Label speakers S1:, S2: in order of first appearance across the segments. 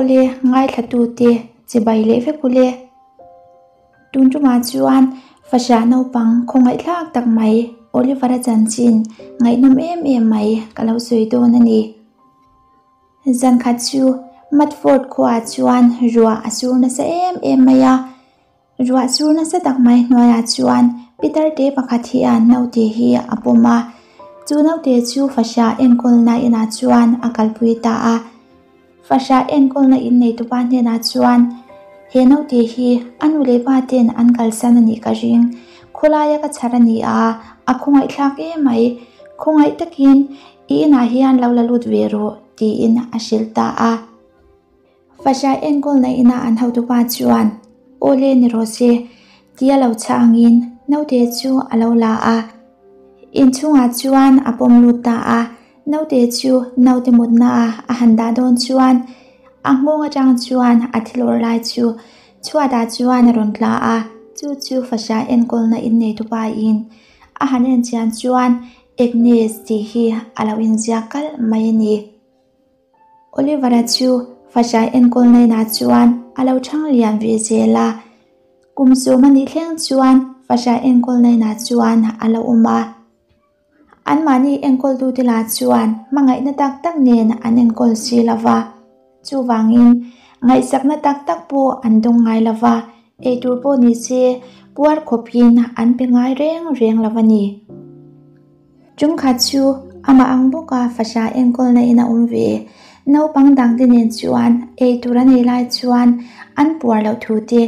S1: Awle, ngaithlatute chibai leh vek ule. Tun tumah chuan fahrah naupang khawngaihthlak tak mai Oliver-a chanchin ngaihnawm em em mai ka lo sawi dawn a ni. Zan khat chu Mudford khuaah chuan ruah a sur nasa em em mai a. Ruah sur nasa tak mai hnuaiah chuan Peter te pakhat hian naute hi a pawm a. Chu naute chu fahrah enkawlna inah chuan a kalpui ta a. Fahrah enkawlna in neitupa hnenah chuan, He naute hi a nu leh pa ten an kalsan a nih ka ring. Khawlaia ka chhar a ni a, a khawngaihthlak em mai. Khawngaih takin i inah hian lo la lut ve rawh, tiin a hrilh ta a. Fahrah enkawlna ina an hotupa chuan, Aw le ni rawh se, tia lo chhangin naute chu a lo la a. Inchhungah chuan a pawm lut ta a. Naute chu naute mutna a a han dah dawn chuan a nghawng atang chuan a thil awrh lai chu chhuatah chuan a rawn tla a, chu chu fahrah enkawlna inneitupa in a han en chian chuan Agnes tih hi a lo inziak kalh mai a ni. Oliver-a chu fahrah enkawlna inah chuan a lo thang lian ve zel a, kum sawm a nih thleng chuan fahrah enkawlna inah chuan a lo awm a. Anmahni enkawltute lah chuan hmangaihna tak tak nen an enkawl si lo va, chuvangin ngaihsakna tak tak pawh an dawng ngai lo va, eitur pawh ni se puar khawpin an pe ngai reng reng lo a ni. Chungkhat chu amah ang bawka fahrah enkawlna in a awm ve. Naupang dangte nen chuan eitur an ei lai chuan an puar loh thu te,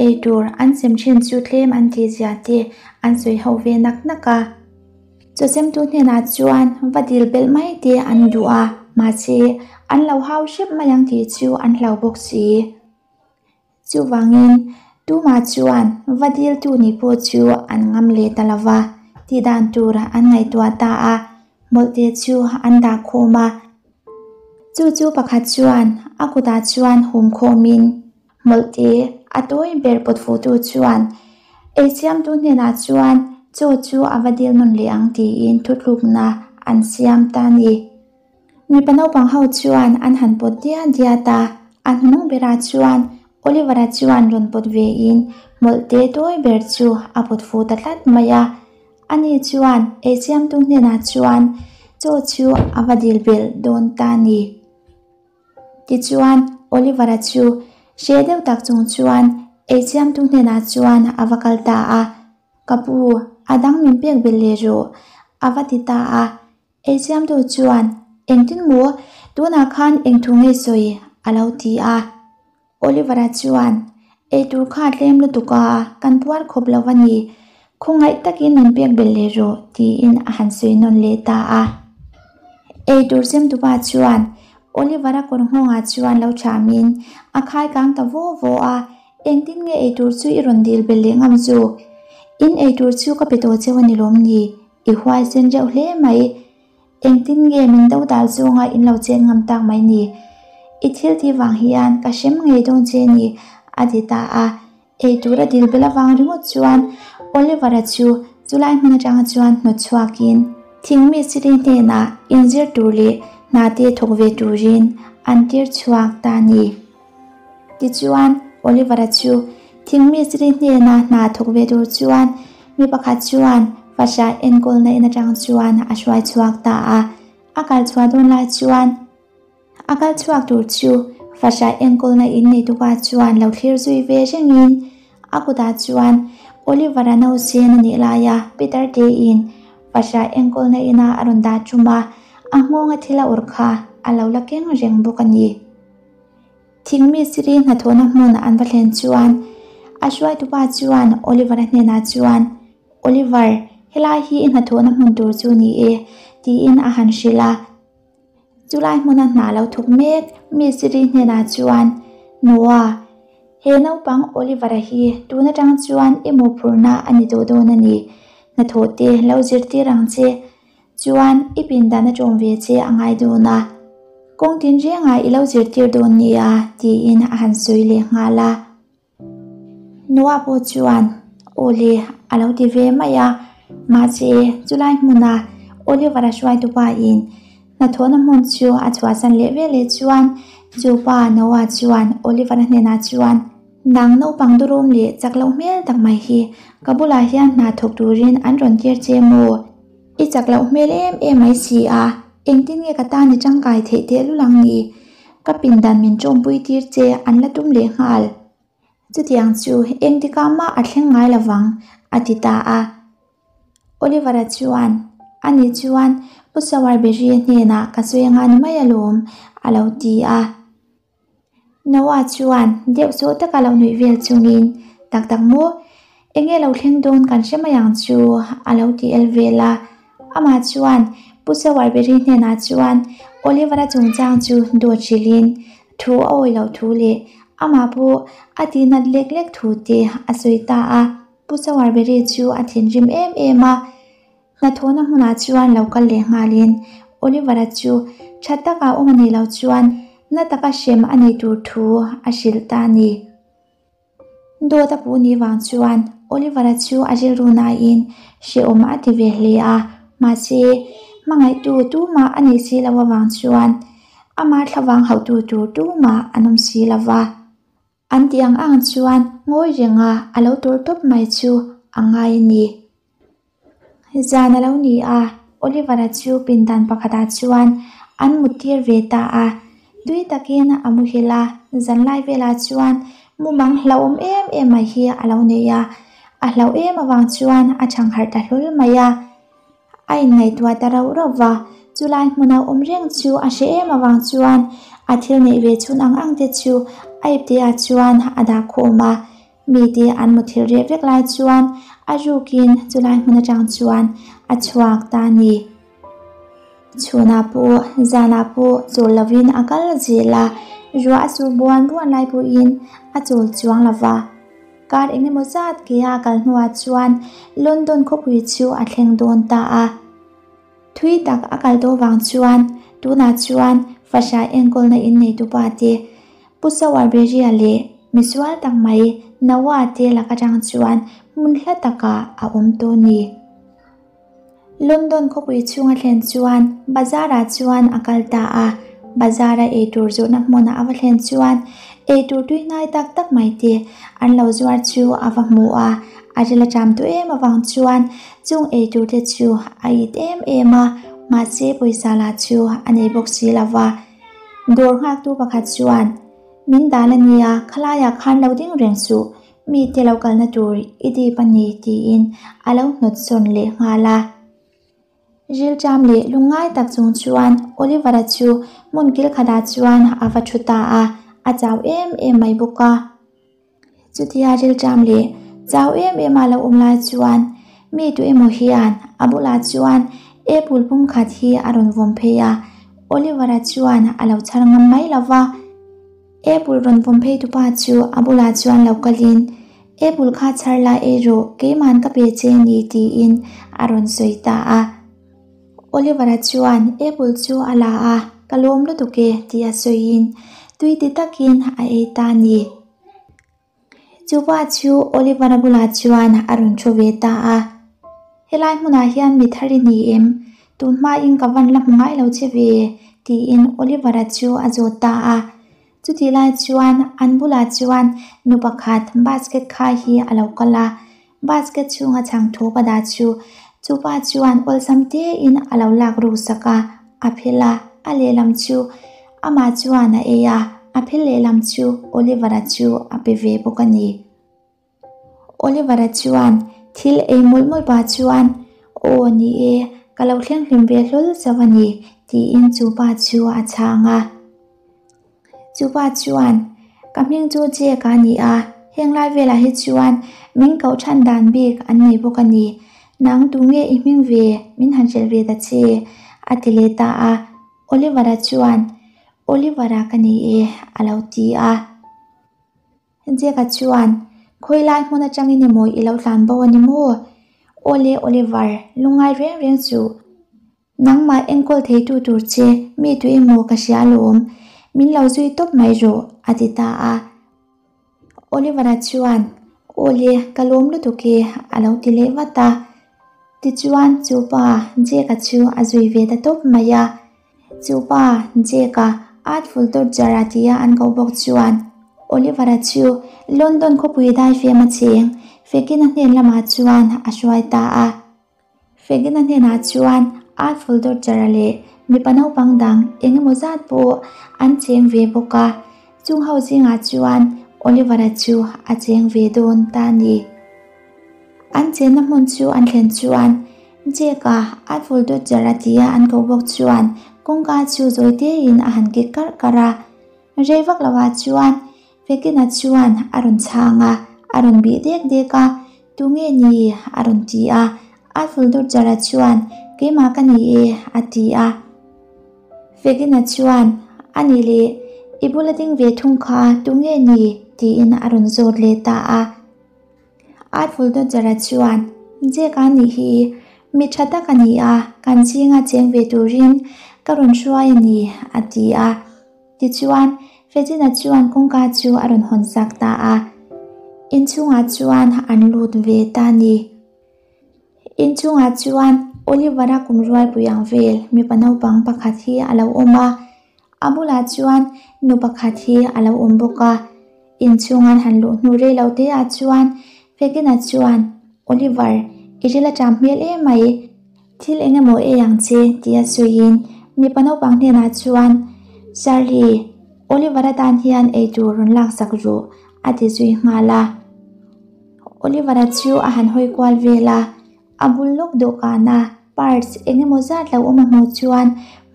S1: eitur an sem thin chu tlem an tih zia te an sawi ho ve nak nak a. Chawsemtu hnenah chuan va dil belh mai te an duh a, mahse an lo hau hrep mai ang tih chu an hlau bawk si. Chuvangin tumah chuan va diltu nih pawh chu an ngam leh ta lo va, tih dan tur an ngaihtuah ta a, hmawlhte chu an dah khawm a. Chu chu pakhat chuan a kutah chuan hum khawmin hmawlhte a tawi ber pawt fuhtu chuan eisiamtu hnenah chuan chaw chu a va dil nawn leh ang tiin thutlukna an siam ta a ni. Mipa naupang ho chuan an han pawt diat diat a, a hnung berah chuan Oliver-a chuan rawn pawt vein hmawlhte tawi ber chu a pawt fuh ta tlat mai a. Ani chuan eisiamtu hnenah chuan chaw chu a va dil belh dawn ta a ni. Tichuan Oliver-a chu hre deuh tak chung chuan eisiamtu hnenah chuan a va kal ta a, Ka pu, a dang min pek belh leh rawh, a va ti ta a. Eisiamtu chuan, Engtin maw? Tunah khan engthu nge sawi? a lo ti a. Oliver-a chuan, Eitur kha a tlem lutuk a, kan puar khawp lo a ni. Khawngaih takin min pek belh leh rawh, tiin a han sawi nawn leh ta a. Eitur semtupa chuan Oliver-a kawr nghawngah chuan lo thamin a khai kang ta vaw vaw a, Engtin nge eitur chu i rawn dil belh leh ngam zawk? In eitur chu ka pe tawh cheu a ni lawm ni? I huaisen reuh hle mai. Engtin nge min do dal zawnga in lo chen ngam tak mai ni? I thil tih vang hian ka hrem ngei dawn che ni, a ti ta a. Eitur a dil bel avang ringawt chuan Oliver-a chu chulai hmun atanga chuan hnawt chhuakin thingmi siri hnenah inzir tur leh hna te thawk ve turin an tir chhuak ta a ni. Tichuan, Oliver-a chu thingmi siri hnena hna thawk ve tur chuan mi pakhat chuan fahrah enkawlna in atang chuan a hruai chhuak ta a. A kal chhuah dawn lai chuan a kal chhuak tur chu fahrah enkawlna in neitupa chuan lo thlir zui ve rengin a kutah chuan Oliver-a nausen a nih laia Peter tein fahrah enkawlna ina a rawn dah tum a, a nghawnga thil a awrh kha a lo la keng reng bawk a ni. Thingmi siri hnathawhna hmun an va thlen chuan a hruaitupa chuan Oliver-a hnenah chuan, Oliver, helai hi i hnathawhna hmun tur chu ni e, tiin a han hrilh a. Chulai hmuna hna lo thawk mek mi siri hnenah chuan, Noah, he naupang Oliver-a hi tun atang chuan i mawhphurhna a ni tawh dawn a ni. Hnathawh te lo zirtir ang che. Chuan i pindan a ṭawm ve che a ngai dawn a, kawng tinrengah i lo zirtir dawn nia tiin a han sawi leh nghal a. Noah pawh chuan aw le a lo ti ve mai a, mahse chulai hmuna Oliver-a hruaitupa in hnathawhna hmun chu a chhuahsan leh veleh chuan Chu pa Noah chuan Oliver-a hnenah chuan, Nang naupang duhawm leh chak loh hmel tak mai hi ka bulah hian hna thawk turin an rawn tir che maw? I chak loh hmel em em mai si a, engtin nge ka tan i tangkai theih teh lul ang ni? Ka pindan min tawmpui tir che an la tum leh nghal. Chutiang chu engtikah mah a thleng ngai lovang, a ti ta a. Oliver-a chuan, Ani chuan Pu Sowerberry hnenah ka sawi anga ni mai alawm, a lo ti a. Noah chuan deuh sawh taka lo nuih vel chungin, Tak tak maw? Enge lo thleng dawn kan hre mai ang chu, a lo ti el vel a. Amah chuan Pu Sowerberry hnenah chuan Oliver-a chungchang chu dawt hrilhin thu a awih loh thu leh amah pawh a tihnat lek lek thu te a sawi ta a. Pu Sowerberry chu a thinrim em em a, hnathawhna hmunah chuan lo kal leh nghalin Oliver-a chu tha taka awm a nih loh chuan na taka hrem a nih tur thu a hrilh ta a ni. Dawt a puh nih vang chuan Oliver-a chu a rilru nain hrehawm a ti ve hle a, mahse hmangaihtu tumah a nih si loh avang chuan amah thlavang hauhtu tur tumah an awm si lo va. An tih ang ang chuan ngawi renga a lo tur tawp mai chu a ngai a ni. Zan a lo ni a, Oliver-a chu pindan pakhatah chuan an muttir ve ta a. Tui takin a muhil a, zanlai velah chuan mumang hlauhawm em em mai hi a lo nei a. A hlauh em avang chuan a chhangharh ta hlawl mai a. A inngaihtuah ta rauh rauh va, chulai hmuna awm reng chu a hre em avang chuan a thil neih ve chhun ang ang te chu a ipteah chuan a dah khawm a. Mite an muthilh reh vek lai chuan a rukin chulai hmun atang chuan a chhuak ta a ni. Chhunah pawh zanah pawh chawl lovin a kal zel a, ruah a sur buan buan lai pawhin a chawl chuang lo va. Kar engemaw zat ke a kal hnuah chuan London khawpui chu a thleng dawn ta a. Thui tak a kal tawh vang chuan tunah chuan fahrah enkawlna in neitupa te Pu Sowerberry-a leh misual tak mai Noah te lak atang chuan hmun hla takah a awm tawh a ni. London khawpui chhunga thlen chuan bazar-ah chuan a kal ta a, bazar-a eitur zawrhna hmunah a va thlen chuan eitur tui hnai tak tak mai te an lo zuar chu a va hmu a, a ril a ṭam tawh em avang chuan chung eitur te chu a it em em a, mahse pawisa lah chu a nei bawk si lo va. Dawr nghaktu pakhat chuan, Min dal a nia, khalaiah khan lo ding reng suh, mite lo kalna tur i dip a ni tiin a lo hnawt sawn leh nghal a. Rilṭam leh lungngai tak chung chuan Oliver-a chu hmun kil khatah chuan a va thu ta a, a chau em em mai bawk a. Chutia rilṭam leh chau em em a lo awm lai chuan mi tu emaw hian a bulah chuan apple pum khat hi a rawn vawm phei a, Oliver-a chuan a lo chhar ngam mai lo va. Apple rawn vawm phei tupa chu a bulah chuan lo kalin, Apple kha chhar la ei rawh, keiman ka pe che ni tiin a rawn sawi ta a. Oliver-a chuan apple chu a la a, Ka lawm lutuk e tih a sawiin tui ti takin a ei ta a ni. Chupa chu Oliver-a bulah chuan a rawn thu ve ta a, Helai hmunah hian mi thar i ni em? Tun hmain ka van la hmu ngai lo che ve tiin Oliver-a chu a zawt ta a. Chutih lai chuan an bulah chuan nu pakhat basket khai hi a lo kal a, Basket chhunga chhang thu ka dah chu chupa chuan awlsam tein a lo lak ruk sak a, a phel a, a lehlam chu amah chuan a ei a, a phel lehlam chu Oliver-a chu a pe ve bawk a ni. Oliver-a chuan thil ei mawlh mawlh pah chuan, Aw ni e, ka lo thleng hlim ve hlawl zauh a ni, tiin chupa chu a chhang a. Chupa chuan, Ka hming chu Jack a ni a, heng lai velah hi chuan min koh than dan bik an nei bawk a ni. Nang tu nge i hming ve, min han hrilh ve ta che, a ti leh ta a. Oliver-a chuan, Oliver-a ka ni e, a lo ti a. Jack-a chuan, Khawi lai hmun atangin emaw i lo tlan bo a ni maw? Awle Oliver, lungngai reng reng suh. Nangmah enkawl theitu tur che mi tu emaw ka hria alawm, min lo zui tawp mai rawh, a ti ta a. Oliver-a chuan, Awle, ka lawm lutuk e, a lo ti leh vat a. Tichuan, chu pa Jack-a chu a zui ve ta tawp mai a. Chu pa Jack-a Artful Dodger-a tia an koh bawk chuan Oliver-a chu London khawpui daifem a cheng Fagin-a hnen lamah chuan a hruai ta a. Fagin-a hnenah chuan Artful Dodger-a leh mipa naupang dang eng emaw zat pawh an cheng ve bawk a, chung ho zingah chuan Oliver-a chu a cheng ve dawn ta a ni. An chenna hmun chu an thlen chuan Jake-a Artful Dodger-a tia an koh bawk chuan kawngka chu zawi tein a han kik karh karh a. Rei vak lovah chuan Fekina chuan a rawn chhang a, a rawn bih dek dek a, Tunge ni? a rawn ti a. Artful Dodger-a chuan, Keimah ka ni e, a ti a. Fekina chuan, A nih leh, i bula ding ve thung kha tunge ni? tiin a rawn zawt leh ta a. Artful Dodger-a chuan, Jake-a nih hi, mi tha tak a ni a, kan zinga cheng ve turin ka rawn hruai a ni, a ti a. Tichuan, Fedina chuan kawngka chu a rawn hawn sak ta a, inchhungah chuan an lut ve ta a ni. Inchhungah chuan Oliver-a kum rualpui ang vel mipa naupang pakhat hi a lo awm a, a bulah chuan nu pakhat hi a lo awm bawk a. Inchhung an han luh hnu rei lo te ah chuan Fedina chuan, Oliver, i ril a ṭam hmel em mai. Thil eng emaw ei ang che tia sawiin mipa naupang hnenah chuan Charlie, Oliver-a tan hian eitur rawn laksak rawh a ti zui nghal a. Oliver-a chu a han hawi kual vel a, a bul lawk dawhkana parts eng emaw zat lo awm a hmuh chuan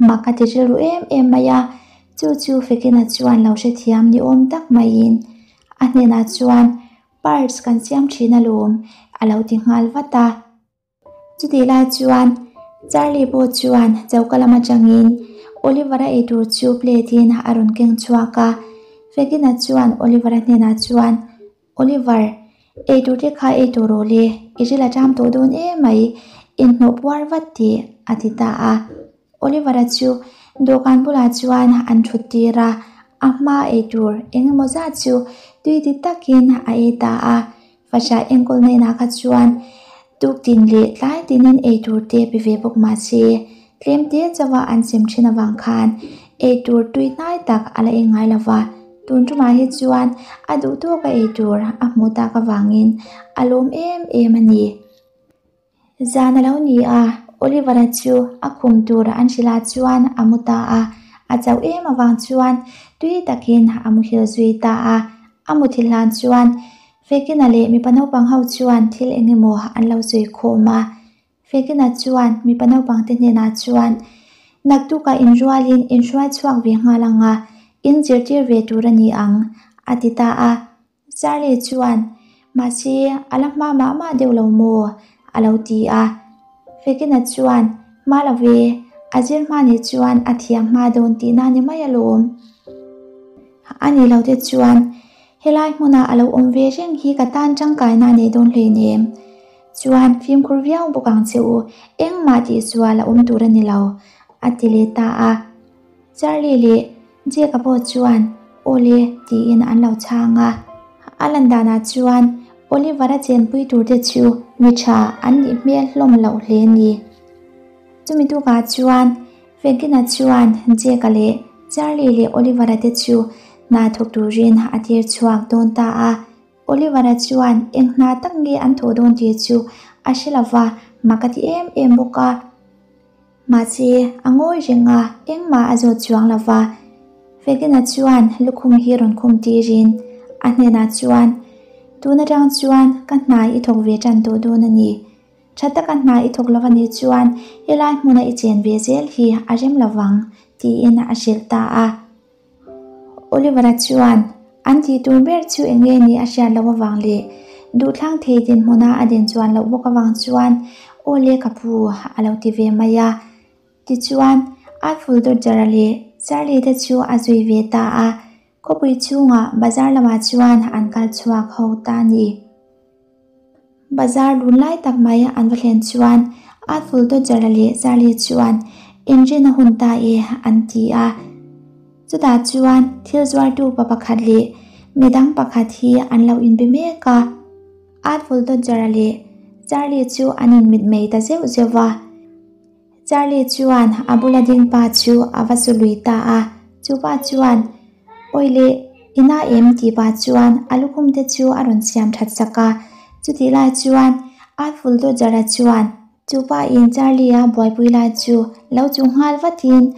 S1: mak a ti rilru em em mai a, chu chu Fekina chuan lo hrethiam ni awm tak maiin a hnenah chuan parts kan siam thin alawm a lo ti nghal vat a. Chutih lai chuan Charlie pawh chuan choka lam atangin Oliver-a eitur chu plate-in a rawn keng chhuak a. Fegina chuan Oliver-a hnenah chuan, Oliver, eitur te kha ei tawh rawh le, i ril a ṭam tawh dawn em mai, inhnawh puar vat tih, a ti ta a. Oliver-a chu dawhkan bulah chuan an thut tir a, a hma eitur eng emaw zat chu tui ti takin a ei ta a. Fahrah enkawl hnenah kha chuan tuktin leh tlai tinin eitur te pe ve bawk mah se, tlem te chauha an sem thin avang khan eitur tui hnai tak a la eng ngai lo va. Tun tumah hi chuan a duh tawka eitur a hmuh tak avangin a lawm em em a ni. Zan a lo ni a, Oliver-a chu a khum tur an hrilh ah chuan a mu ta a, a chauh em avang chuan tui takin a muhil zui ta a. A muthilh hlan chuan Fekina leh mipa naupang ho chuan thil eng emaw an lo sawi khawm a. Fekina chuan mipa naupang te hnenah chuan, Naktukah inrualin inhruai chhuak ve nghal ang a, in zirtir ve tur a ni ang, a ti ta a. Charlie chuan, Mahse, a la hma mah mah deuh lo maw? a lo ti a. Fekina chuan, Hma lo ve, a zir hma nih chuan a thiam hma dawn tihna ni mai alawm. A nih lo te chuan, helai hmuna a lo awm ve reng hi ka tan tangkaina a nei dawn hleinem. Chuan, fimkhur viau bawk ang che u, engmah tihsual a awm tur a ni lo, a ti leh ta a. Charlie leh Jake-a pawh chuan Aw le tiin an lo chhang a. A lan danah chuan Oliver-a chenpui turte chu mi tha an nih hmel hlawm loh hle ni. Chumi tukah chuan Fegina chuan Jake-a leh Charlie leh Oliver-a te chu hna thawk turin a tir chhuak dawn ta a. Oliver-a chuan eng hna tak nge an thawh dawn tih chu a hre lo va, mak a ti em em bawk a. Mahse, a ngawi reng a, engmah a zawt chuang lo va. Fegina chuan lukhum hi rawn khum tirin a hnenah chuan, Tun atang chuan ka hna i thawk ve tan tawh dawn a ni. Tha taka hna i thawk lo a nih chuan helai hmuna i chen ve zel hi a rem lo vang, tiin a hrilh ta a. Oliver-a chuan an tih tur ber chu eng nge ni a hriat loh avang leh duhthlang thei dinhmuna a din chuan loh bawk avang chuan aw le ka pu a lo ti ve mai a. Tichuan, Artful Dodger-a leh Charlie te chu a zui ve ta a, khawpui chhungah bazar lamah chuan an kal chhuak ho ta a ni. Bazar lun lai tak mai an va thlen chuan Artful Dodger-a leh Charlie chuan inrin a hun ta e an ti a. Chutah chuan thil zuartu pa pakhat leh midang pakhat hi an lo inbe mek a. Artful Dodger-a leh Charlie chu an inmitmei ta zeuh zeuh va. Charlie chuan a bula ding pa chu a va chu lui ta a. Chupa chuan, Awi leh, i na em? tih pah chuan a lukhum te chu a rawn siam that sak a. Chutih lai chuan Artful Dodger-a chuan chupa in Charlie-a buaipui lai chu lo chu nghal vatin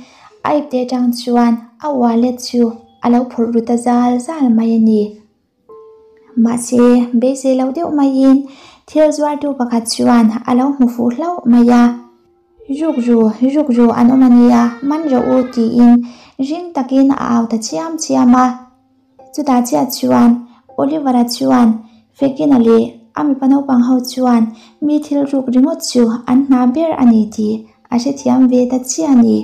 S1: a ipte atang chuan a wallet chu a lo phawrh ru ta zal zal mai a ni. Mahse, beisei lo deuh maiin thil zuartu pakhat chuan a lo hmu fuh hlauh mai a. Ruk ru, ruk ru an awm a nia, man rawh u tiin ring takin a au ta chiam chiam a. Chutah chiah chuan Oliver-a chuan Fekina leh a mipa naupang ho chuan mi thil ruk ringawt chu an hna ber a ni tih a hrethiam ve ta chiah a ni.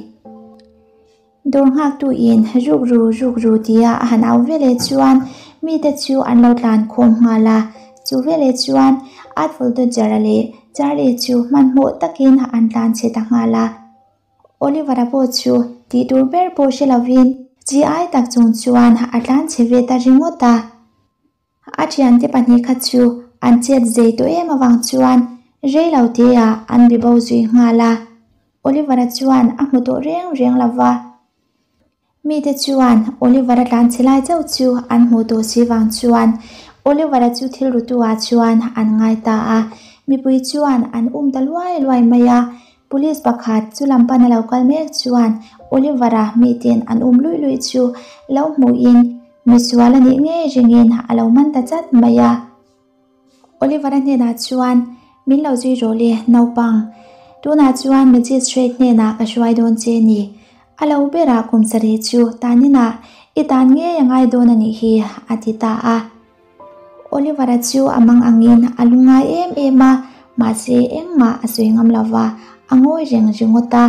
S1: Dawr nghaktuin ruk ru ruk ru tia a han au veleh chuan mite chu an lo tlan khawm nghal a. Chu veleh chuan Artful Dodger-a leh Charlie chu hmanhmawh takin an tlan chhe ta nghal a. Oliver-a pawh chu tih tur ber pawh hre lovin chi ai tak chung chuan a tlan chhe ve ta ringawt a. A thiante pahnih kha chu an chet zei tawh em avang chuan rei lo teah an bi bo zui nghal a. Oliver-a chuan a hmu tawh reng reng lo va. Mite chuan Oliver-a tlan chhe lai chauh chu an hmuh tawh si vang chuan Oliver-a chu thil rutu ah chuan an ngai ta a. Mipui chuan an um ta luai luai mai a. Police pakhat chu lam pana lo kal mek chuan Oliver-a miten an um luih luih chu lo hmuhin misual a nih ngei ringin a lo man ta chat mai a. Oliver-a hnenah chuan, Min lo zui rawh le, naupang. Tunah chuan magistrate hnenah ka hruai dawn che ni. A lo berah kum sarih chu taninah i tan ngei a ngai dawn a nih hi, a ti ta a. Oliver-a chu a mang angin a lu ngai em em a, mahse engmah a sawi ngam lo va, a ngawi reng ringawt a.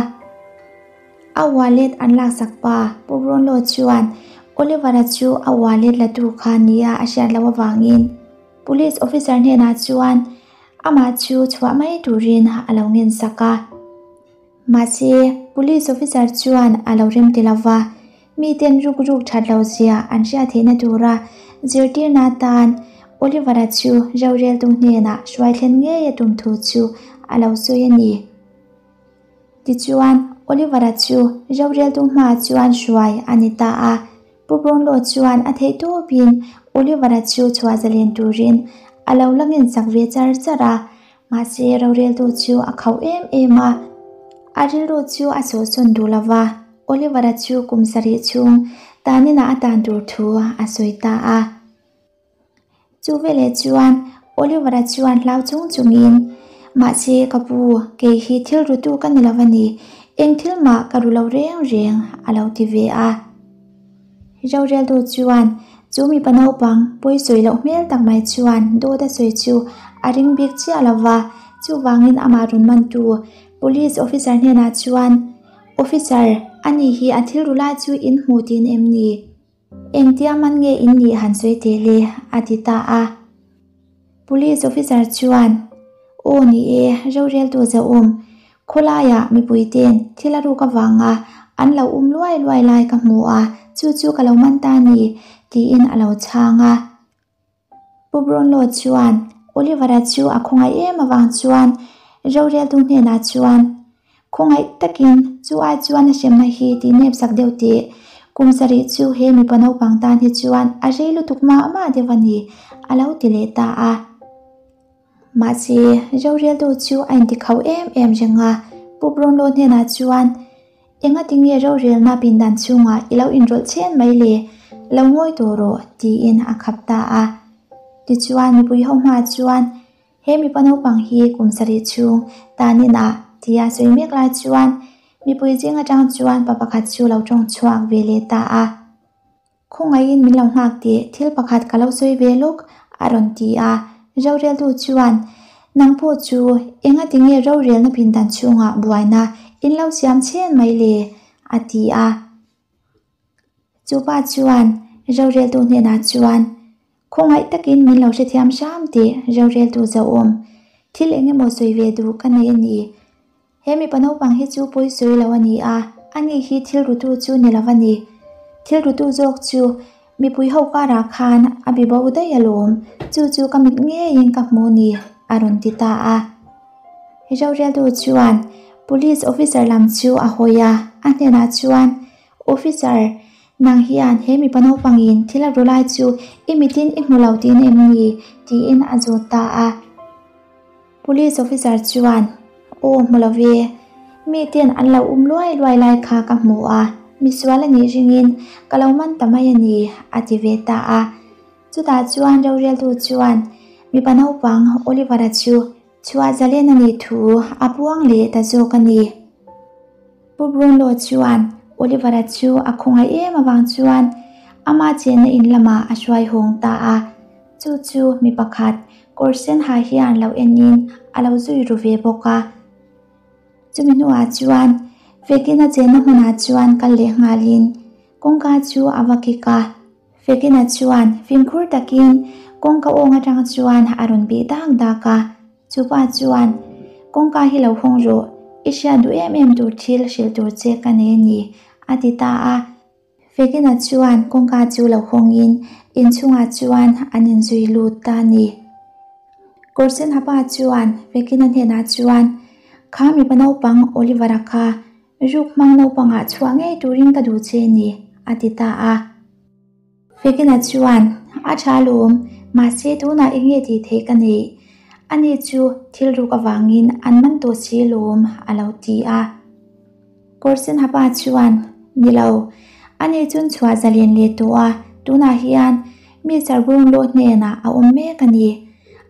S1: A wallet an laksak pa Pu Brownlow chuan Oliver-a chu a wallet la tu kha nia a hriat loh avangin Police officer hnenah chuan amah chu chhuah mai turin a lo ngensak a. Mahse, Police officer chuan a lo rem ti lo va, miten ruk ruk that lo zia an hriat theihna tura zirtirna atan Oliver-a chu roreltu hnenah hruai thlen ngei a tum thu chu a lo sawi a ni. Tichuan, Oliver-a chu roreltu hmaah chuan hruai a ni ta a. Pu Brownlow chuan a theih tawpin Oliver-a chu chhuah zalen turin a lo la ngensak ve char char a. Mahse, roreltu chu a khauh em em a. A rilru chu a sawhsawn duh lo va, Oliver-a chu kum sarih chhung taninah a tan tur thu a sawi ta a. Chu veleh chuan Oliver-a chuan hlau chung chungin, Mahse, ka pu, kei hi thil rutu ka ni lo a ni, eng thil mah ka ru lo reng reng, a lo ti ve a. Roreltu chuan chu mipa naupang pawisawi loh hmel tak mai chuan dawt a sawi chu a ring bik chiah lo va, chuvangin amah rawn mantu Police officer hnenah chuan, Officer, ani hi a thil ru lai chu in hmu tin em ni? Engtia man nge in nih han sawi teh le? a ti ta a. Police officer chuan, Aw ni e, roreltu zauhawm, khawlaiah mipui ten thil a ruk avanga an lo um luai luai lai ka hmu a, chu chu ka lo man ta ni, tiin a lo chhang a. Pu Brownlow chuan Oliver-a chu a khawngaih em avang chuan roreltu hnenah chuan, Khawngaih takin chu ai chuan a hremna hi tih nep sak deuh teh. Kum sarih chu he mipa naupang tan hi chuan a rei lutuk mah mah deuh a ni, a lo ti leh ta a. Mahse, roreltu chu a intikhauh em em reng a, Pu Brownlow hnenah chuan, Engati nge rorelna pindan chhungah i lo inrawlh chhen mai le? Lo ngawi tawh rawh, tiin a khap ta a. Tichuan, mipui ho hma chuan, He mipa naupang hi kum sarih chhung tanin ah tia sawi mek lai chuan mipui zing atang chuan pa pakhat chu lo tawng chhuak ve leh ta a. Khawngaihin min lo nghak tih thil pakhat ka lo sawi ve lawk, a rawn ti a. Roreltu chuan, Nang pawh chu engati nge rorelna pindan chhungah buaina in lo siam chhen mai le? a ti a. Chu pa chuan roreltu hnenah chuan, Khawngaih takin min lo hrethiam hram tih roreltu zauhawm thil eng emaw sawi ve duh ka nei a ni. He mipa naupang hi chu pawi sawi lo a ni a, ani hi thil rutu chu ni lo a ni. Thil rutu zawk chu mipui ho karah khan a bi bo daih alawm, chu chu ka mit ngeiin ka hmu ni, a rawn ti ta a. Roreltu chuan Police officer lam chu a hawi a, a hnenah chuan, Officer, Nang hian he mipa naupangin thil a ru lai chu i mitin i hmu lo tihna em ni? tiin a zawt ta a. Police officer chuan, Aw hmu lo ve, miten an lo um luai luai lai kha ka hmu a, misual a nih ringin ka lo man ta mai a ni, a ti ve ta a. Chutah chuan roreltu chuan mipa naupang Oliver-a chu chhuah zalen a nih thu a puang leh ta zawk a ni. Pu Brownlow chuan Oliver-a chu a khawngaih em avang chuan ama chenna in lamah a hruai hawng ta a. Chu chu mi pakhat kawr sen ha hian lo enin a lo zui ru ve bawk a. Chumi hnuah chuan Fekina chenna hmunah chuan kal leh nghalin kawngka chu a va kik a. Fekina chuan fimkhur takin kawngka awng atang chuan a rawn bih dak dak a. Chupa chuan, Kawngka hi lo hawng rawh, i hriat duh em em tur thil hrilh tur che ka nei a ni, a ti ta a. Fekina chuan kawngka chu lo hawngin inchhungah chuan an inzui lut ta a ni. Kawrsenhapa chuan Fekina hnenah chuan, Kha mipa naupang Oliver-a kha ruk hmang naupangah chhuah ngei turin ka duh che ni, a ti ta a. Fekina chuan, A tha lawm, mahse tunah eng nge tih theih ka neih? Ani chu thil ruk avangin an man tawh si lawm, a lo ti a. Kawrsenhapa chuan, Ni lo, ani chun chhuah zalen leh tawh a, tunah hian mi charbawng lawh hnenah a awm mek a ni.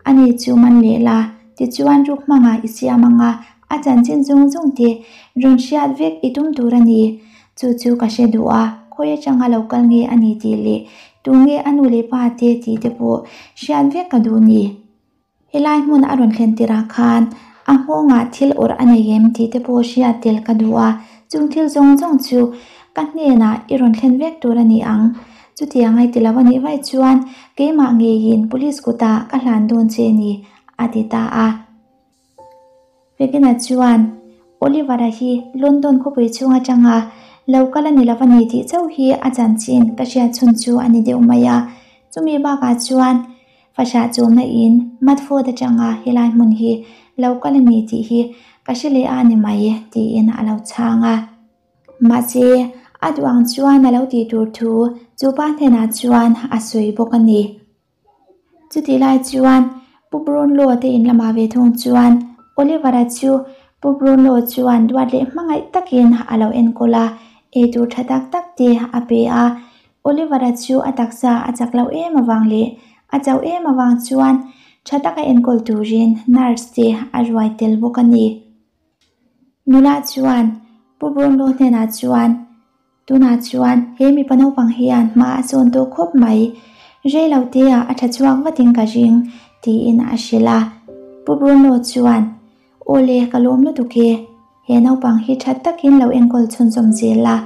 S1: Ani chu man leh la, tichuan ruk hmangah i siam anga a chanchin zawng zawng te rawn hriat vek i tum tur a ni. Chu chu ka hre duh a, khawi atanga lo kal nge a ni tih leh tu nge a nu leh pa te tih te pawh hriat vek ka duh ni. Helai hmun a rawn thlen tirah khan a nghawngah thil awrh a nei em tih te pawh hriat tel ka duh a, chung thil zawng zawng chu ka hnenah i rawn thlen vek tur a ni ang. Chutiang ai ti lo a nih vaih chuan keimah ngeiin police kutah ka hlan dawn che ni, a ti ta a. Fekina chuan Oliver-a hi London khawpui chhung atanga lo kal a ni lo a ni tih chauh hi a chanchin ka hriat chhun chu a ni deuh mai a. Chumi bakah chuan fahrah chawmna in Matford atanga helai hmun hi lo kal a ni tih hi ka hre leh a ni mai tiin a lo chhang a. Mahse, a duh ang chuan a lo tih tur thu chu pa hnenah chuan a sawi bawk a ni. Chutih lai chuan Pu Brownlow te in lamah ve thung chuan Oliver-a chu Pu Brownlow chuan duat leh hmangaih takin a lo enkawl a, eitur tha tak tak te a pe a. Oliver-a chu a taksa a chak loh em avang leh a chauh em avang chuan tha taka enkawl turin nurse te a ruai tel bawk a ni. Nula chuan Pu Brownlow hnenah chuan Tunah chuan he mipa naupang hian hma a sawn tawh khawp mai, rei lo te ah a tha chhuak vatin ka ring, tiin a hrilh a. Pu Bruno chuan, Aw le, ka lawm lutuk e, he naupang hi tha takin lo enkawl chhunzawm zel a,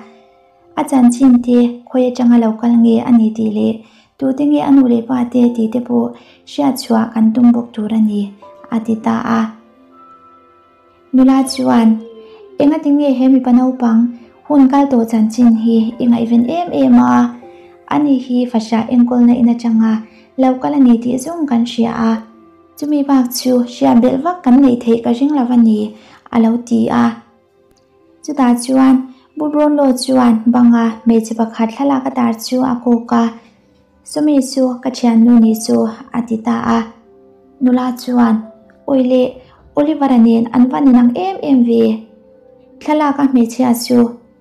S1: a chanchin te khawi atanga lo kal nge a ni tih leh tute nge a nu leh pa te tih te pawh hriatchhuah kan tum bawk tur a ni, a ti ta a. Nula chuan, Engati nge he mipa naupang hun kal tawh chanchin hi i ngaihven em em a? Ani hi fahrah enkawlna in atanga lo kal a ni tih zawng kan hria a, chumi bak chu hriat belh vak kan neih theih ka ring lo a ni, a lo ti a. Chutah chuan Pu Brownlow chuan banga hmeichhe pakhat thlalak a tar chu a kawk a, Sawmi chu ka thiannu ni chu a ti ta a. Nula chuan, Awi le, Oliver-a nen an va ninang em em ve. Thlalak a hmeichhia chu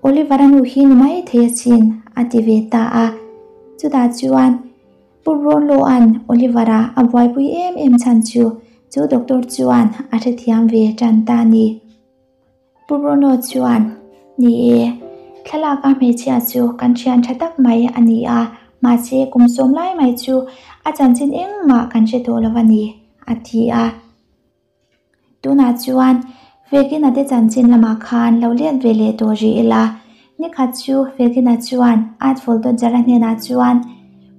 S1: Oliver-a nu hi ni mai thei asin a ti ve ta a. Chutah chuan Pu Brownlow-a'n Oliver-a a buaipui em em chhan chu chu doctor chuan a hrethiam ve tan ta a ni. Pu Bruno chuan, Ni e, thlalaka hmeichhia chu kan thian tha tak mai a ni a, mahse kum sawm lai mai chu a chanchin engmah kan hre tawh lo a ni, a ti a. Tunah chuan Fekina te chanchin lamah khan lo let ve leh tawh rih ila. Nikhat chu Fekina chuan Artful Dodger-a hnenah chuan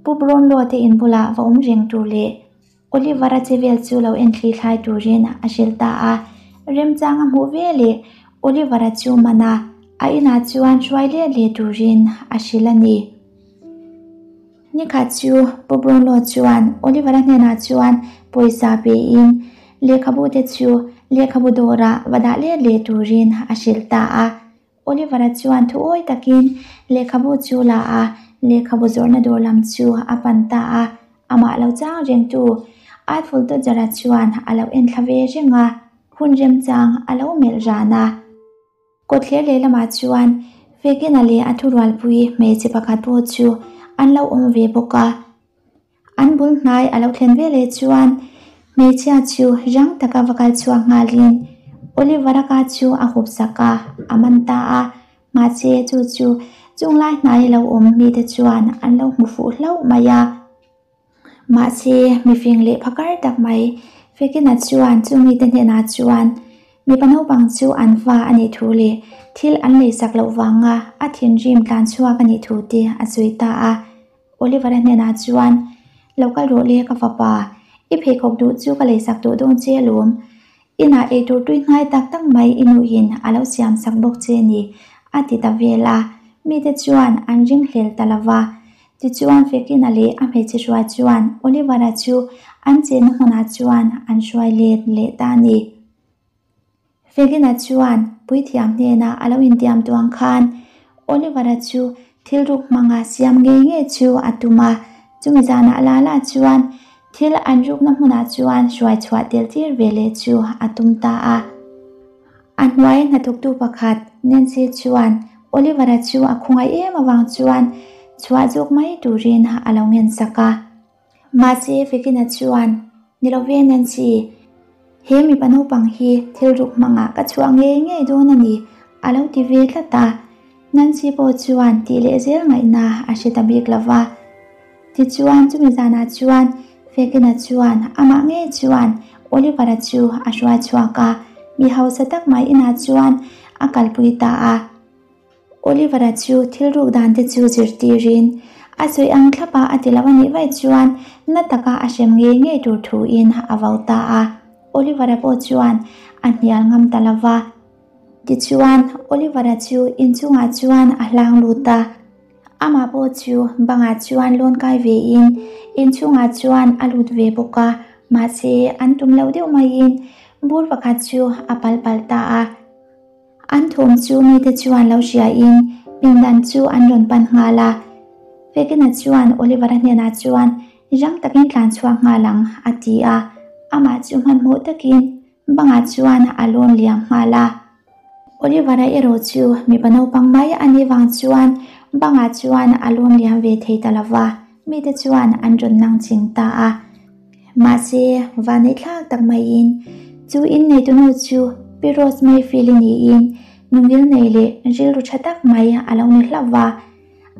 S1: Pu Brownlow te in bulah va awm reng tur leh Oliver-a che vel chu lo en thli thlai turin a hrilh ta a, remchang a hmuh ve leh Oliver-a chu man a, a inah chuan hruai let leh turin a hrilh a ni. Nikhat chu Pu Brownlow chuan Oliver-a hnenah chuan pawisa pein lehkhabu te chu lehkhabu dawrah va dah let leh turin a hrilh ta a. Oliver-a chuan thuawi takin lehkhabu chu la a, lehkhabu zawrhna dawr lam chu a pan ta a. Amah lo chang rengtu Artful Dodger-a chuan a lo enthla ve reng a, hun remchang a lo melh ran a. Kawtthler lehlamah chuan Fegina leh a thurualpui hmeichhe pakhat pawh chu an lo awm ve bawk a. An bul hnai a lo thlen veleh chuan hmeichhia chu rang taka va kal chhuak nghalin Oliver-a ka chu a hup sak a, a man ta a. Mahse chu chu chunglai hnai lo awm mite chuan an lo hmu fuh hlauh mai a. Mahse mifing leh phakar tak mai Fekina chuan chu mite hnenah chuan mipa naupang chu an va a nih thu leh thil an leisak loh vanga a thinrim tlan chhuak a nih thu te a sawi ta a. Oliver-a hnenah chuan, Lo kal rawh le ka fapa, i pheikhawk duh chu ka leisak duh dawn che alawm. Inah eitur tui hnai tak tak mai i nuin a lo siam sak bawk che ni, a ti ta vel a. Mite chuan an ringhlel ta lo va. Tichuan Fekina leh a hmeichhe hruai chuan Oliver-a chu an chenna hmunah chuan an hruai let leh ta a ni. Fegina chuan puithiam hnena a lo intiam tuang khan Oliver-a chu thil ruk hmanga siam ngei ngei chu a tum a, chumi zanah la la chuan thil an rukna hmunah chuan hruai chhuah tel tir ve leh chu a tum ta a. A hnuai hnathawktu pakhat Nancy chuan Oliver-a chu a khawngaih em avang chuan chhuah zawk mai turin a lo ngensak a. Mahse, Fekina chuan, Ni lo ve Nancy, he mipa naupang hi thil ruk hmangah ka chhuah ngei ngei dawn a ni, a lo ti ve tlat a. Nancy pawh chuan tih leh zel ngaihna a hre ta bik lo va. Tichuan, chumi zanah chuan Fekina chuan amah ngei chuan Oliver-a chu a hruai chhuak a, mi hausa tak mai inah chuan a kalpui ta a. Oliver-a chu thil ruk dan te chu zirtirin a sawi ang thlap a, a ti lo a nih vaih chuan na taka a hrem ngei ngei tur thuin a vo ta a. Oliver-a pawh chuan a hnial ngam ta lo va. Tichuan, Oliver-a chu inchungah chuan a hlang lut a. Amah pawh chu bangah chuan lawn kai vein inchungah chuan a lut ve bawk a, mahse an tum loh deuh maiin bur pakhat chu a pal palh ta a. An thawm chu mite chuan lo hriain pindan chu an rawn pan nghal a. Fekina chuan Oliver-a hnenah chuan rang takin tlan chhuak nghal ang a ti a, amah chu hmanhmawh takin bangah chuan a lawn liam nghal a. Oliver-a erawh chu mipa naupang mai a nih vang chuan bangah chuan a lawn liam ve thei ta lo va, mite chuan an rawn nang ching ta a. Mahse, vaneihthlak tak maiin chu inneitunu chu Pi Rose Mayfield-i niin nungil nei leh rilru tha tak mai a lo ni hlauh va.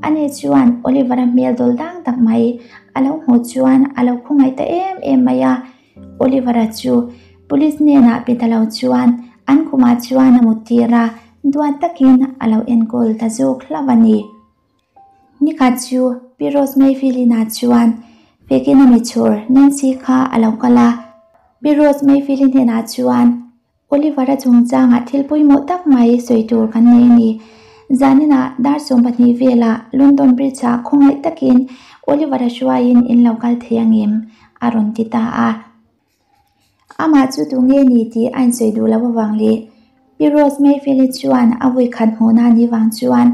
S1: Ani chuan Oliver-a hmel dawl dang tak mai a lo hmuh chuan a lo khawngaih ta em em mai a. Oliver-a chu police hnenah pe ta lo chuan an khumah chuan a muttir a, duat takin a lo enkawl ta zawk hlauh a ni. Nikhat chu Pi Rose Mayfield-ina chuan Fekina michhur Nancy kha a lo kal a. Pi Rose Mayfield-i hnenah chuan, Oliver-a chungchangah thil pawimawh tak mai sawi tur kan nei a ni. Zaninah dar 12 velah London Bridge-ah khawngaih takin Oliver-a hruaiin in lo kal thei angem? a rawn ti ta a. Amah chu tu nge ni tih a insawi duh loh avang leh Pi Rose Mayfield-i chuan a vui khat hmuhna a nih vang chuan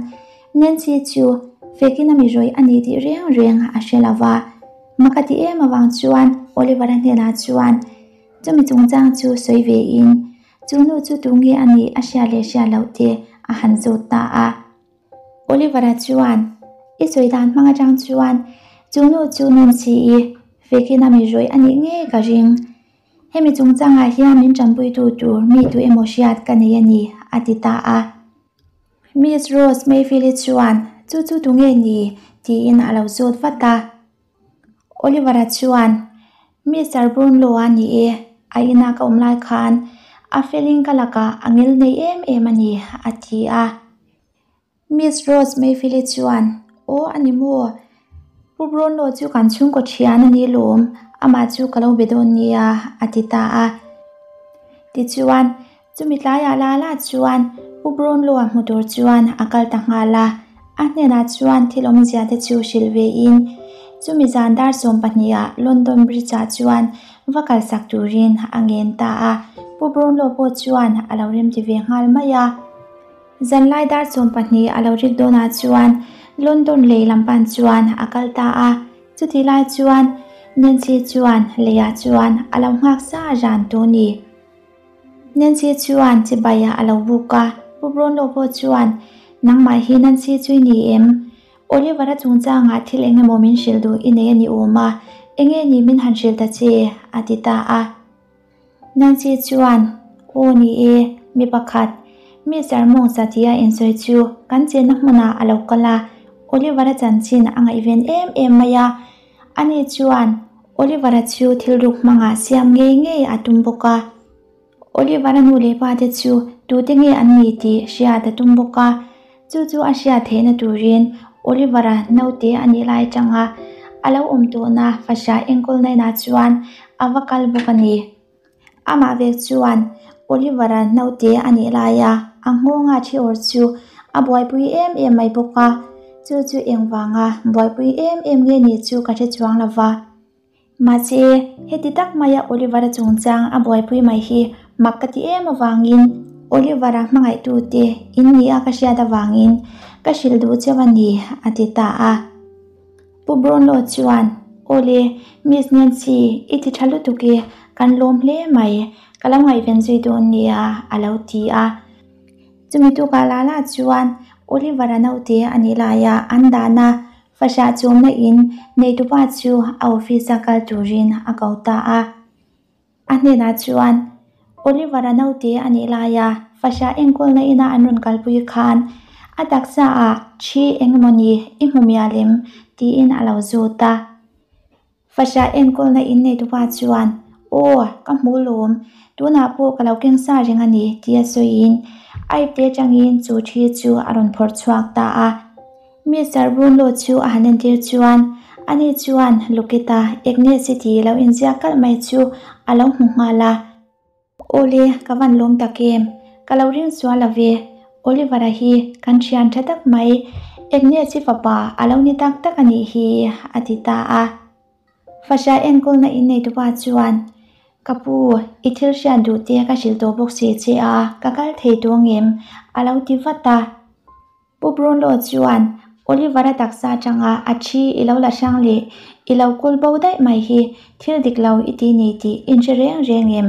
S1: Nancy chu fekin a mi rawih a ni tih reng reng a hre lo va. Mak a ti em avang chuan Oliver-a hnenah chuan chumi chungchang chu sawi ve in chu nu chu tu nge a nih a hriat leh hriat loh te a han zawt ta a. Oliver-a chuan, I sawi dan hmang atang chuan chu nu chu Nancy-i vekin a mi rawih a nih ngei ka ring. Hemi chungchangah hian min tanpuitu tur mi tu emaw hriat ka nei a ni, a ti ta a. Miss Rose Mayfield-i chuan, Chu chu tu nge ni? tiin a lo zawt vat a. Oliver-a chuan, Mister Brownlow-a ni e, a ina ka awm lai khan a felin ka lakah a ngil nei em em a ni, a ti a. Miss Rose Mayfield-i chuan, Aw, a ni maw? Pu Brownlow chu kan chhungkaw thian a ni lawm, amah chu ka lo be dawn nia, a ti ta a. Tichuan, Chumi tlaiah la la chuan Pu Brownlow-a hmu tur chuan a kal ta nghal a, a hnenah chuan thil awmzia te chu hrilh ve in chumi zan dar 12 ah London Bridge-ah chuan va kalsak turin a ngen ta a, Pu Brownlow pawh chuan a lo remti ve nghal mai a. Zanlai dar 12 a lo rik dawnah chuan London lei lam pan chuan a kal ta a, chutih lai chuan Nancy chuan leiah chuan a lo nghak sa ran tawh a ni. Nancy chuan chibai ah a lo buk a, Pu Brownlow pawh chuan, Nangmah hi Nancy chu i ni em? Oliver-a chungchangah thil eng emaw min hrilh duh i nei a ni awm a, enge ni min han hrilh ta che? a ti ta a. Nancy chuan, Aw ni e, mi pakhat, mi sermawng satia insawi chu kan chenna hmunah a lo kal a, Oliver-a chanchin a ngaihven em em mai a. Ani chuan Oliver-a chu thil ruk hmangah siam ngei ngei a tum bawk a. Oliver-a nu leh pa te chu tute nge an ni tih hriat a tum bawk a. Chu chu a hriat theihna turin Oliver-a naute a nih lai atanga a lo awm tawhna fahrah enkawl nainah chuan a va kal bawk a ni. Amah vek chuan Oliver-a naute a nih laia a nghawnga thi awr chu a buaipui em em mai bawk a, chu chu engvanga buaipui em em nge nih chu ka hre chuang lo va. Mahse, heti tak maia Oliver-a chungchang a buaipui mai hi mak ka ti em avangin Oliver-a hmangaihtute in ni a ka hriat avangin ka hrilh duh cheu a ni, a ti ta a. Pu Brownlow chuan, Awle, Miss Nancy, i ti tha lutuk i, kan lawm hle mai, ka lo ngaihven zui dawn nia, a lo ti a. Chumi tukah la la chuan Oliver-a naute a nih laia an dahna Fahrah chawmna in neitupa chu a office a kal turin a ko ta a. A hnenah chuan Oliver-a naute a nih laia fahrah enkawlna ina an rawn kalpui khan a taksa ah thi eng emawni i hmu mial em tiin a lo zawt a. Fahrah enkawlna in neitupa chuan, Aw, ka hmu lawm, tunah pawh ka lo keng sa reng a ni, tia sawiin a ipte atangin chu thi chu a rawn phawrh chhuak ta a. Mister Brownlow chu a han entir chuan ani chuan Lukita Agnes i tih lo inziak kalh mai chu a lo hmu nghal a. Awle, ka van lawm tak em? Ka lo ring sual lo ve. Oliver-a hi kan thian tha tak mai, Agnes-i fapa a lo ni tak tak a nih hi, a ti ta a. Fahrah enkawlna in neitupa chuan, Ka pu, i thil hriat duh te ka hrilh tawh bawk si che a, ka kal thei tawh ngem? a lo ti vat a. Pu Brownlow chuan Oliver-a taksa atanga a thi i lo la hrang leh i lo kawl bo daih mai hi thil dik lo i ti ni tih in hre reng reng em?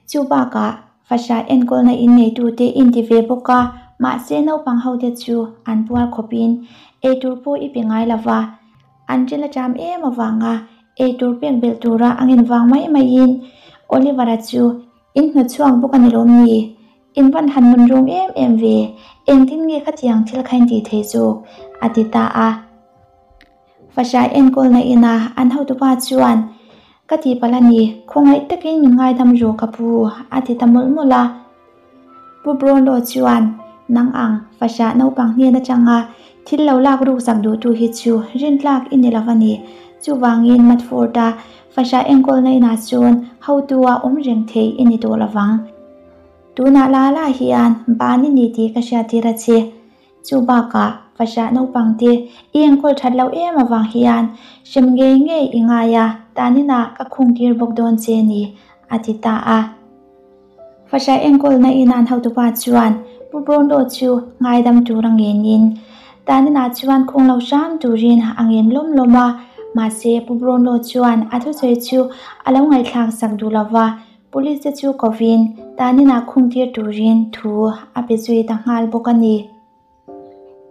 S1: Chu bakah fahrah enkawlna in neitute in ti ve bawk a, mahse naupang hote chu an puar khawpin eitur pawh i pe ngai lo va, an ril a ṭam em avanga eitur pek belh tura a ngen vang mai maiin Oliver-a chu in hnawtchhuak bawk a ni lawm ni? In van han mun rung em em ve, engtin nge khatiang thil kha in tih thei zawk? a ti ta a. Fahrah enkawlna ina an hotupa chuan, Ka tihpalh a ni, khawngaih takin min ngaidam rawh ka pu, a ti ta mawlh mawlh a. Pu Brownlow chuan, Nang ang, fahrah naupang hnen atanga thil lo lak ruksak duhtu hi chu rintlak i ni lo a ni. Chuvangin Matford-a fahrah enkawlna inah chuan hotu-a awm reng thei i ni tawh lovang. Tunah la la hian ban i ni tih ka hriattir a che. Chu bakah fahrah naupang te i enkawl that loh em avang hian hrem ngei ngei i ngai a, taninah ka khungtir bawk dawn che ni, a ti ta a. Fahrah enkawlna in an hotupa chuan Pu Brownlow chu ngaidam tur a ngenin taninah chuan khung lo hram turin a ngen lawm lawm a, mahse Pu Brownlow chuan a thusawi chu a lo ngaihthlak sak duh lova, Police te chu kovin taninah khungtir turin thu a pe zui ta nghal bawk a ni.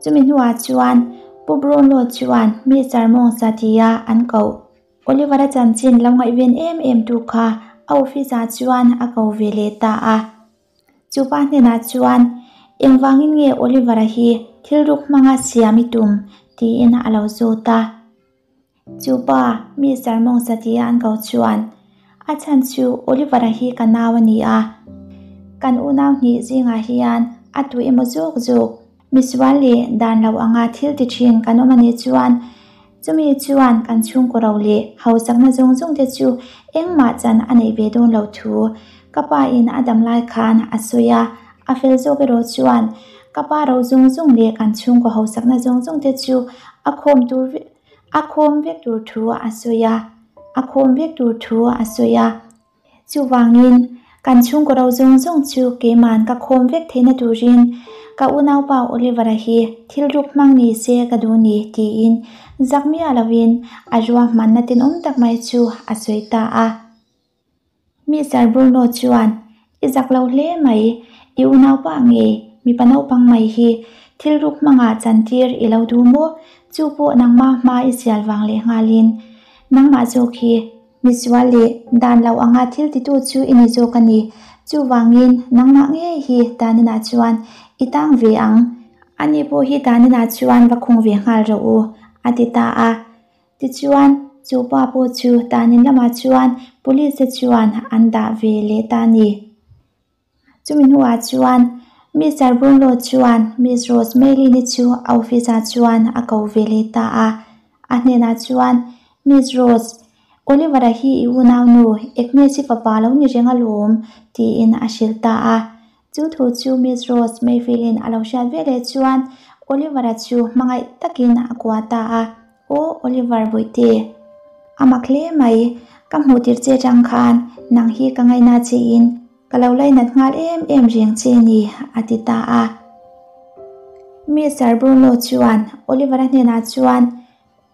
S1: Chumi hnuah chuan Pu Brownlow chuan mi Sarmawng Satia an koh. Oliver-a chanchin lo ngaihven em em tu kha a office ah chuan a ko ve leh ta a. Chu pa hnenah chuan, Engvangin nge Oliver-a hi thil ruk hmanga siam i tum? tiin a lo zawt a. Chu pa, mi Sarmawng Satia an ko chuan, A chhan chu Oliver-a hi ka nau a ni a, kan unau hnih zingah hian a tu emaw zawk zawk misual leh dan lo anga thil ti thin kan awm a nih chuan chumi chuan kan chhungkaw ro leh hausakna zawng zawng te chu engmah chan a neih ve dawn lo thu ka pa in a dam lai khan a sawi a, a fel zawk erawh chuan ka pa ro zawng zawng leh kan chhungkaw hausakna zawng zawng te chu a khawm tur A khawm vek tur thu a sawi a, a khawm vek tur thu a sawi a. Chuvangin, kan chhungkaw ro zawng zawng chu keiman ka khawm vek theihna turin Ka unaupa Oliver-a hi thil ruk hmang ni se ka duh ni, tiin zak miah lovin a ruahmanna tenawm tak mai chu a sawi ta a. Mister Bruno chuan, I zak lo hle mai, i unaupa ngei mipa naupang mai hi thil ruk hmangah chantir i lo duh maw? Chu pawh nangmah hma i sial vang leh nghalin nangmah zawk hi Misual leh dan lo anga thil titu chu i ni zawk a ni. Chuvangin nangmah ngei hi Daninah chuan i tang ve ang. Ani pawh hi Daninah chuan va khung ve nghal rawh u, a ti ta a. Tichuan, chu pa pawh chu Danin lamah chuan police te chuan an dah ve leh ta a ni. Chumi hnuah chuan Mister Brownlow chuan Miss Rose Maylin-i chu a office-ah chuan a ko ve leh ta a. A hnenah chuan, Miss Rose, Oliver-a hi i unaunu Agnes-i fapa lo ni reng alawm, tiin a hrilh ta a. Chu thu chu Miss Rose Mayfield-in a lo hriat ve leh chuan Oliver-a chu hmangaih takin a kuah ta a. Aw Oliver Bawihte, a mak hle mai, ka hmuh tir che atang khan nang hi ka ngaihna che in ka lo lainat nghal em em reng che ni, a ti ta a. Mister Bruno chuan Oliver-a hnenah chuan,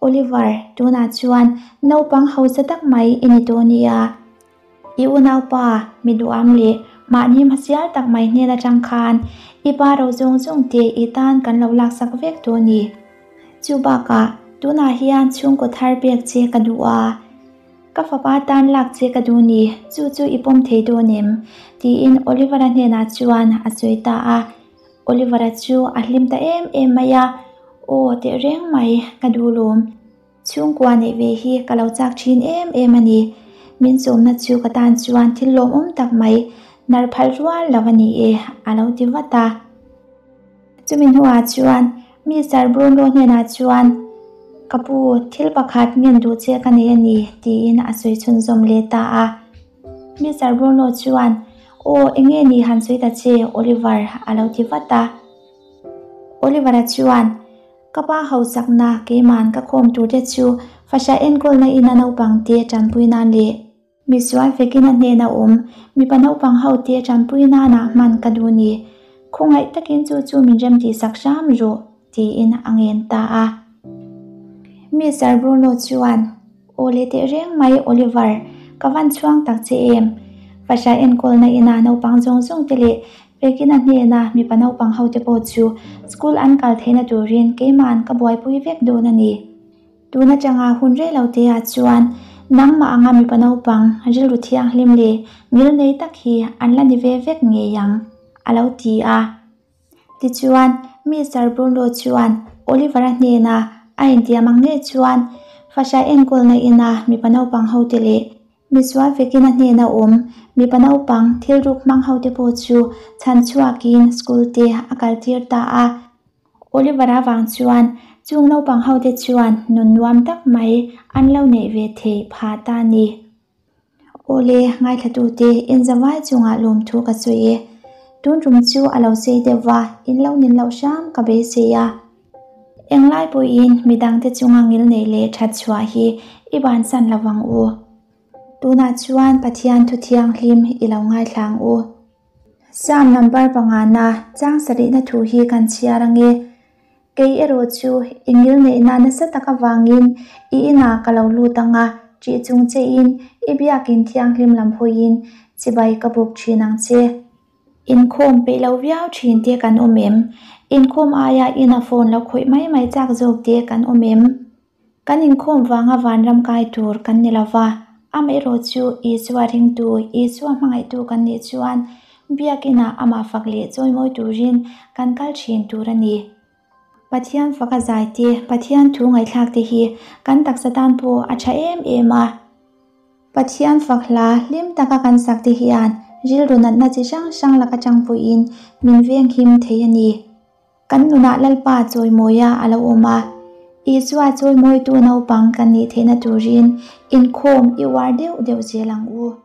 S1: Oliver, tunah chuan naupang hausa tak mai i ni tawh nia. I unaupa, mi duham leh mahni hmasial tak mai hnen atang khan i pa ro zawng zawng te i tan kan lo laksak vek tawh a ni. Chu bakah tunah hian chhungkaw thar pek che ka duh a, ka fapa tan lak che ka duh ni, chu chu i pawm thei dawn em? tiin Oliver-a hnenah chuan a sawi ta a. Oliver-a chu a hlim ta em em mai a, Aw tehreng mai, ka duh lawm. Chhungkua neih ve hi ka lo chak thin em em a ni. Min sawmna chu ka tan chuan thil lawmawm tak mai nar phal rual lo a ni e, a lo ti vat a. Chumi hnuah chuan Mister Bruno hnenah chuan, Ka pu, thil pakhat ngen duh che ka nei a ni, tiin a sawi chhunzawm leh ta a. Mister Bruno chuan, Aw, enge ni han sawi ta che, Oliver, a lo ti vat a. Oliver-a chuan, Ka pa hausakna keiman ka khawm tur te chu fahriah enkawlna ina naupang te tanpui nan leh misual vekin a hnena awm mipa naupang ho te tanpui nana hman ka duh ni. Khawngaih takin chu chu min rem tih sak hram rawh, tiin a ngen ta a. Mister Bruno chuan, Aw leh teh reng mai Oliver, ka van chhuang tak che em? Fahriah enkawlna ina naupang zawng zawng te leh Pekina hnena mipa naupang hote pawh chu school an kal theihna turin keima'n ka buaipui vek dawn a ni. Tun atanga hun rei lo te ah chuan nangmah anga mipa naupang rilru thianghlim leh ngilnei tak hi an la ni ve vek ngei ang, a lo ti a. Tichuan, Mister Bruno chuan Oliver-a hnena a intiam ang ngei chuan fahriah enkawlna ina mipa naupang hote leh Misual vekin a hnena awm mipa naupang thil ruk hmang hote pawh chu chhan chhuakin school te a kal tir ta a. Oliver-a vang chuan chung naupang hote chuan nun nuam tak mai an lo neih ve theih phah ta a ni. Awle, ngaithlatute inzavai chungah lawmthu ka sawi e. Tun tum chu a lo sei deuh va, in lo nin loh hram ka beisei a. Englai pawhin midangte chunga ngil neih leh that chhuah hi i bansan lo vang u. Tunah chuan Pathian thu thianghlim i lo ngaithla ang u. Psalm number pangana chang sarihna thu hi kan chhiar ange. Kei erawh chu i ngil neihna nasa tak avangin i inah ka lo lut ang a, ṭih chung chein i biakin thianghlim lam hawiin chibai ka buk ṭhin ang che. Inkhawm peih lo viau ṭhin te kan awm em? Inkhawm aia ina phone lo khawih mai mai chak zawk te kan awm em? Kan inkhawm vanga vanram kai tur kan ni lo va, amaherawh chu Isua ringtu, Isua hmangaihtu kan nih chuan biakinah amah fak leh chawimawi turin kan kal ṭhin tur a ni. Pathian faka zai te, Pathian thu ngaihthlak te hi kan taksa tan pawh a ṭha em em a. Pathian fak hla hlim taka kan sak te hian rilru natna chi hrang hrang laka tangpuiin min venghim thei a ni. Kan nunah Lalpa chawimawia a lo awm a, Isua chawimawitu naupang kan nih theihna turin inkhawm i uar deuh deuh zel ang u.